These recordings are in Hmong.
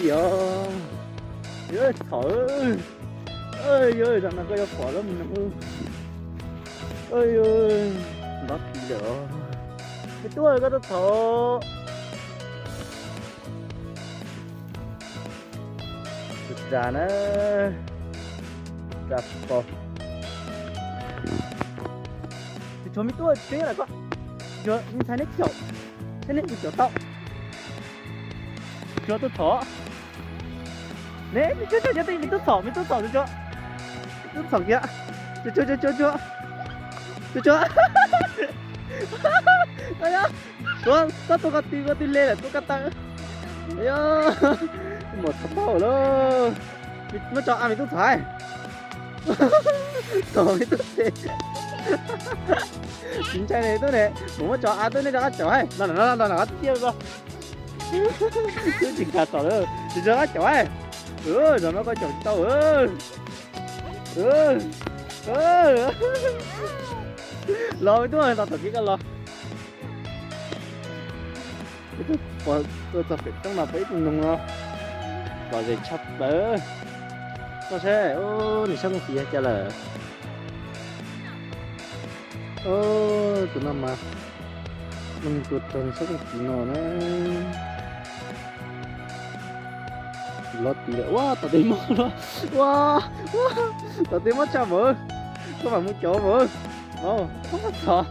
Yog, yog txhom, yog zaum no koj yuav pom lub mus no, nto ti lawm. Me tub, koj tuaj txhom. Tus ras na, ras pos. Tus tshuav me tub, tseeb lawm koj. Tus tshuav me ntxhais neb caum, saib neb tus caum tau. Tus tshuav tuaj txhom. Ne, me tub, me tub txhom, me tub txhom, tus tshuav, tus txhom kiag. Tus tshuav, tus tshuav, tus tshuav, tus tshuav. Tuaj, tuaj tua koj tw, koj tw le lawm, tua koj taw. Yog, muam txhom tau lawm. Muab tso a, me tub txhom. Txhom me tub tes. Tsis ntshai ne tub ne, mus muab tso a tub, neb rov qab caum hais. Los no, los no, los no, qab tiag los. Twb tsis nkag txhom lawm, tsis rov qab caum hais. Zaum no koj caum tsis tau. Los me tub, los tom kev koj los. Tuaj txog pem roob no pom ib tug noog no, lom zem tshaj plaws. Koj saib, nws sab kooj tis cas lawm. Tus no mas, tus tua raug nws sab kooj tis no na. Lov tis lawm, ua tom tej mob, ua, ua, tom tej mob tshaj npaum, koj mam mus caum npaum. Txhom,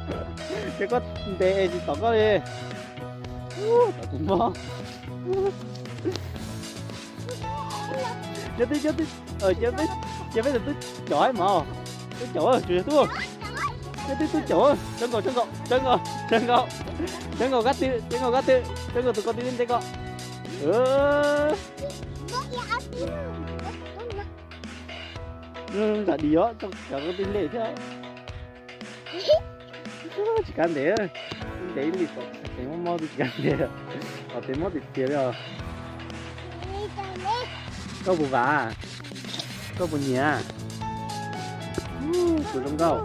ces koj ntes es tsis tom koj li. Tom tej mob. Ces peb, ces peb tus tub caum hais mas, tub caum, tsis yog tub, peb tub tub caum, tsawv nkaus, tsawv nkaus, tsawv nkaus, tsawv nkaus, tsawv nkaus kab tw, tsawv nkaus kab tw, tsawv nkaus tus ko tw nte ko. Zam dis os, cov ko tw nte thiab. Tsis kav ntes, ntes ib li tom tej mob mob twb tsis kav ntes, tom tej mob tiag tiag li os. Koj puas vam? Koj puas nyiam? Tus zoo nkauj.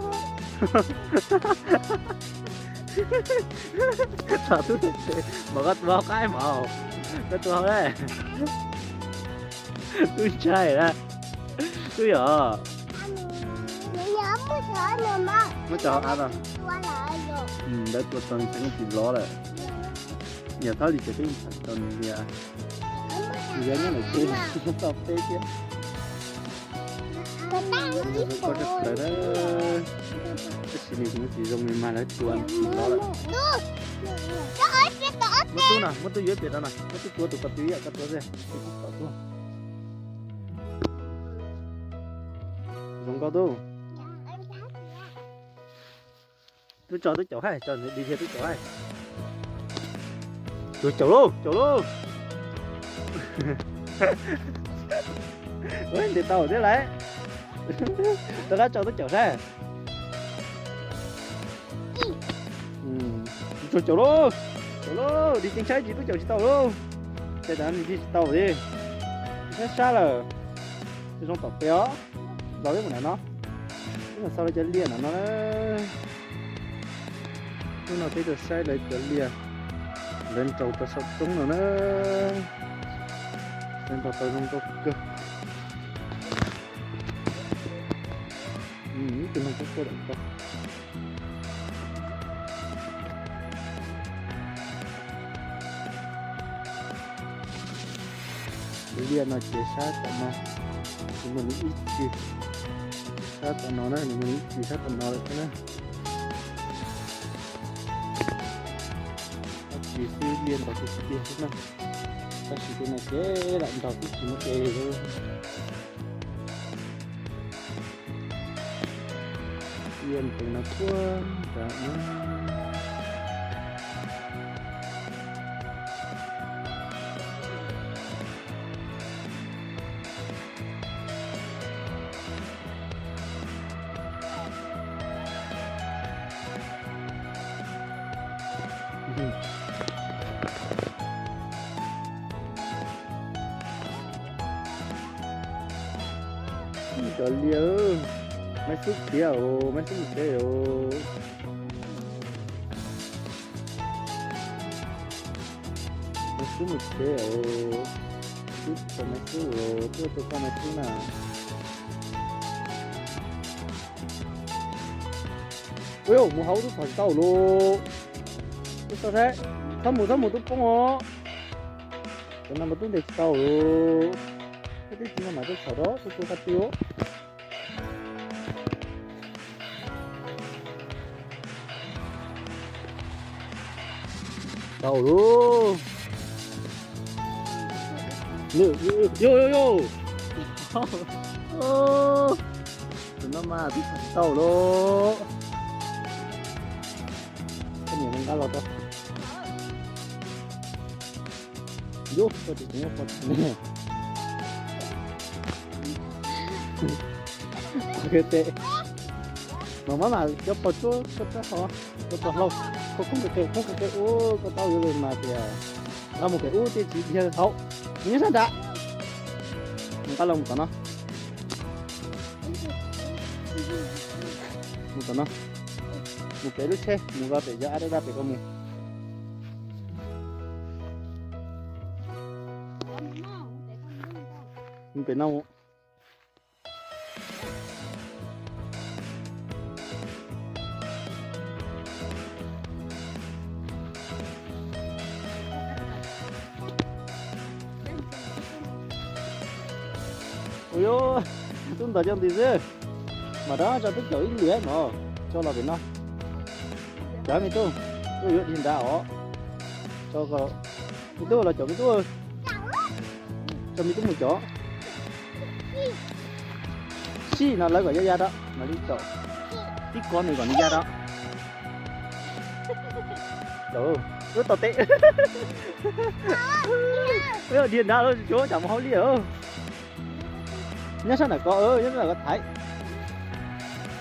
Txhom tub, mas koj tua hauv qab mas, koj tua hauv lawm. Tub ntshai lawm. Tub yog. Muab tso hauv av no. Lawv tua tau nws sab kooj tis lov lawm. Yog thab li ces peb tham tau nws li. Nws yuav nyob lawm ces tau peb thiab. Koj tshaj plaws na. Tab sis nws tsis zoo li mas lawv tua nws lov lawm. Muab tub no, muab tub yuav pem no na, muab tub tua tus ko tw ib yam koj tua xwb. Zoo nkauj tub. Tub tso tub caum hais, tso nws dig kiag tub caum hais. Caum, caum lauj, caum lauj. Ua ntes tau thiab lauj. Rov qab tso tub caum saib. Tub caum lauj, caum lauj, dig ceev tshaib tsis tub caum tsis tau lauj. Cas nws dig tsis tau li. Sab sab lawm. Zoo tom peb os. Los peb mus nram no. Peb mus xauj lawv cov liaj nram no na. Hnub no peb tuaj saib lawv cov liaj, lawv nraus rau saum roob no na. Lawv nraus tau zoo nkauj kawg. Ib tug noog kuj quaj ntawm ko. Cov liaj no ces sab tom no nws muaj li ib txhia, sab tom no na nws muaj li ib txhia sab tom no lawm thiab na. Dab tsi xwb liaj nraus tiag tiag xwb na. Tab sis tej no ces lam nraus twb tsis muaj ke li. Liaj ntev no puag nrad na. Cov liaj, maiv xub tiag os, maiv xub mus tsev os. Maiv xub mus tsev os. Tub tau maiv xub, tub tau koj maiv xub na. Ua yog mus hauv tub txhom tsis tau lawm. Tub tau thiab. Txhob mus, txhob mus tub poob os. Cov no mas tub ntes tsis tau lawm. Tub tib txiv no mas tub txhom rau tub tub qab tib. Tau lawm. Yog yog yog. Tus no mas tub txhom tsis tau lawm. Koj niam no nqa los rau. Yus, koj tsis tseem muaj pos tes. Mas mab mas cov pos tsuab koj rab hov, koj pos hlau, koj koob kawg, koob kawg ub, koj tau yuav mas tias nqa mus kev ub tej tsis dhia hauv. Mus nyob sab nrad. Mus nqa los mus tom no. Mus tom no. Mus pem lub tsheb, mus rau pem yog ab dab dab pem koj mus. Mus pem no. Ua yog tub ntawd coj nti xwb. Mas rov tso tub caum ib lwm no, tso los pem no. Cov me tub, tub yuav dhia nrad os. Tso kom me tub los caum me tub. Tso me tub mus caum. Sij no lawv kom ya ya rau, mam li caum. Tib ko nws kom nws ya rau. Lub tau teb. Dhia nrad lawm, tsam mus hauj liaj. Nyob sab nram ko, nyob sab nram ko thaiv.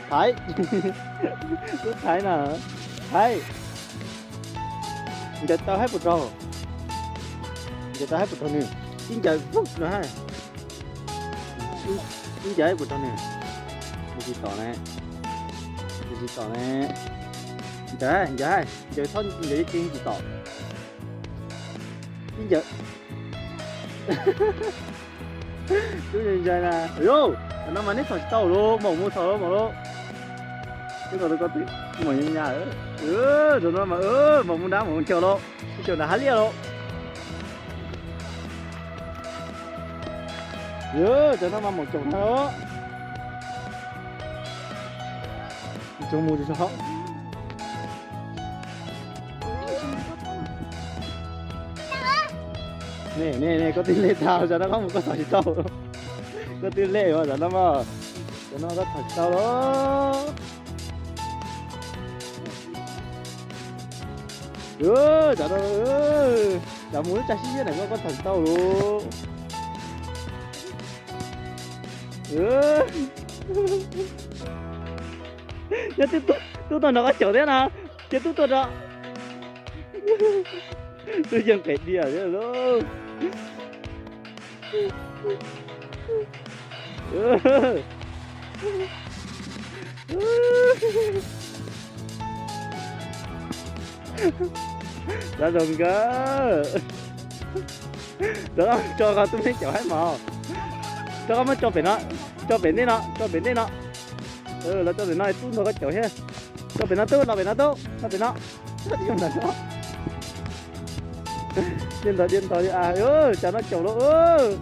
Thaiv. Lub thaiv na. Thaiv. Ncaws taw haib puas raug? Ncaws taw haib puas raug nws? Ib ncaws vub no hab. Ib ncaws haib puas raug nws? Nws tsis tom ne. Nws tsis tom ne. Ncaws, ncaws, ncaws txhob ncaws yeej tsis tom. Ib ncaws. Tub ntshai na. Yus, tam no mas neb txhom tsis tau lawm, maum mus txhom lawm, maum lawm. Twb kom tus ko twb maum nyas nyas. Tam no mas maum mus nrad, maum caum lawm, caum nram hav liaj lawm. Yus, tam no mas maum caum na. Tsuas mus tsis tau. Ne, ne, ne, koj twb lej tag, tam no koj mus koj txhom tsis tau. Koj twb lej mas tam no mas, tam no koj txhom tsis tau lawm. Tam no, tam mus lub tsa sib ziab ntawm koj, koj txhom tsis tau lawm. Yog tub tuaj nrog koj caum thiab no, ces tub tuaj nrog. Tub yeej qes diam thiab lauj. Xav zoo nkawd. Rov qab tso koj tub me caum haib mos. Rov qab muab tso pem no, tso pem ntej no, tso pem ntej no. Los tso pem no tub nrog koj caum thiab. Tso pem no tub, los pem no tub, los pem no. Diaj ntog, diaj ntog li a, cas no caum lawm.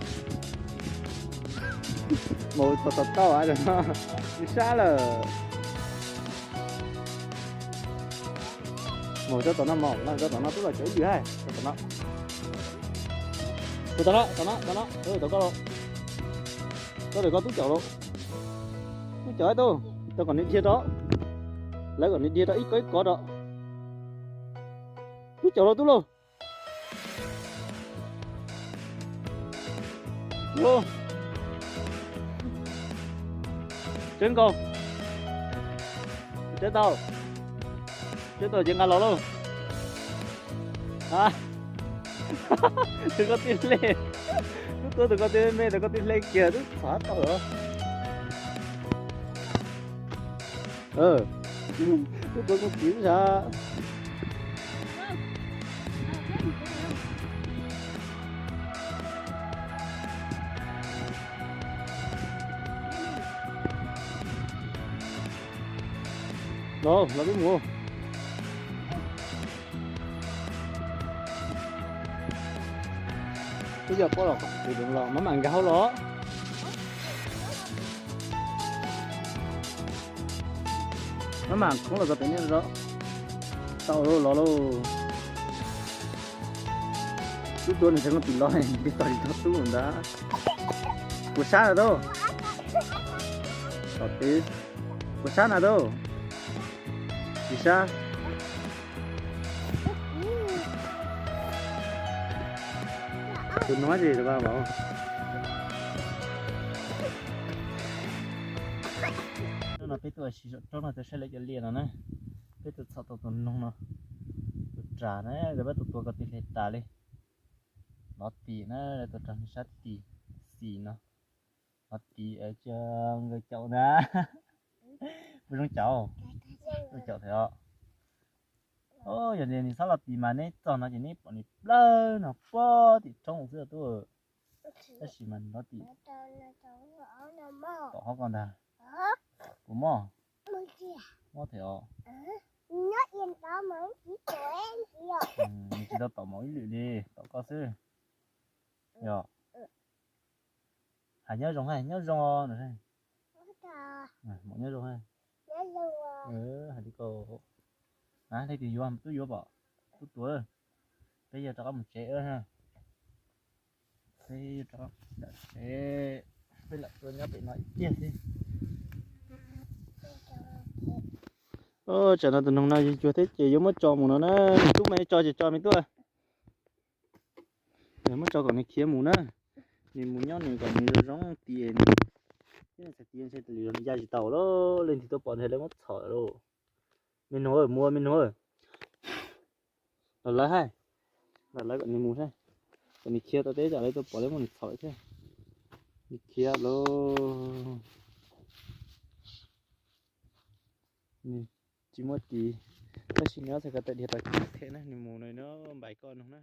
Maum txhom tau a, no sab lawm. Maum tso tom no, maum no tso tom no, tub los caum ib yam hais, tso tom no. Mus tom no, tom no, tom no, tom koj los. Koj tom koj tub caum lawm. Tub caum ib tug, tau kom nws dhia rau. Lawv kom nws dhia rau ib ko ib ko rau. Tub caum lawm tub lauj. Tseb nkaus. Tseb tau. Tseb tau ces nqa los lauj. Tus ko tib hle. Tub tuav tus ko tib me, tus ko tib hle kiag tub txhom tau lawm. Tub tuav kuj txiv xwb sas. Los, los peb mus. Twb yog pob los, los maj mam nkag hauv los. Maj mam khoob los txog pem nej los. Tau lauj, los lauj. Tub tuav nws tsev koj tim los, tsis tau tsis tau tub ntag. Puas sab na tub? Puas sab na tub? Tsis sab. Tus no tsis tau vau. Hnub no peb tuaj sim zaum roob no tuaj saib lawv cov liaj no na. Peb tuaj txhom tau tus noog no, tus ras na, peb tuaj tuav kom tig hle tas li. Lov tim na, tuaj rau sab tim xis no. Lov tim cia nkawd caum ntag. Puas zoo caum? Zoo caum thiab os. Yog tias nws txhob lov tim mas neb txog no ces neb pom nws plawg no puag tim roob xwb tub. Tab sis mas nws lov tim tom hauv ko ntag. Puas mob? Mob thiab os. Nws tsis tau tom mus ib lwm li, tom koj xwb. Yog. Hais nyob zoo, hais nyob zoo no. Nyob zoo. Hais li ko. Leej twg yuav, tub yuav pom, tub tuav. Peb yuav rov qab mus tsev na. Peb yuav rov qab mus tsev, peb lam tuaj nyob pem no ib pliag xwb. Tsam no tus noog no yuag yuag thiab ces yuav muab tso mus no na. Tub, mas yuav tso ces tso me tub. Muab tso kom nws khiav mus na. Nws mus nyob nws kom nws zoo zoo tias nws, txhais tis ntshe tus lwm zaus nws ya tsis tau lawm, leej twg tuaj pom ntshe lawv muab txhom lauj. Me nus, mus me nus. Los lawv hais, los lawv kom nws mus saib, kom nws khiav tau teb tsam lawv tuaj pom lawv muab nws txhom thiab. Nws khiav lauj. Nws tsis muaj tis, tab sis nws ob txhais ko taw dhia tau kiag thiab na, nws mus no npais koj noog na.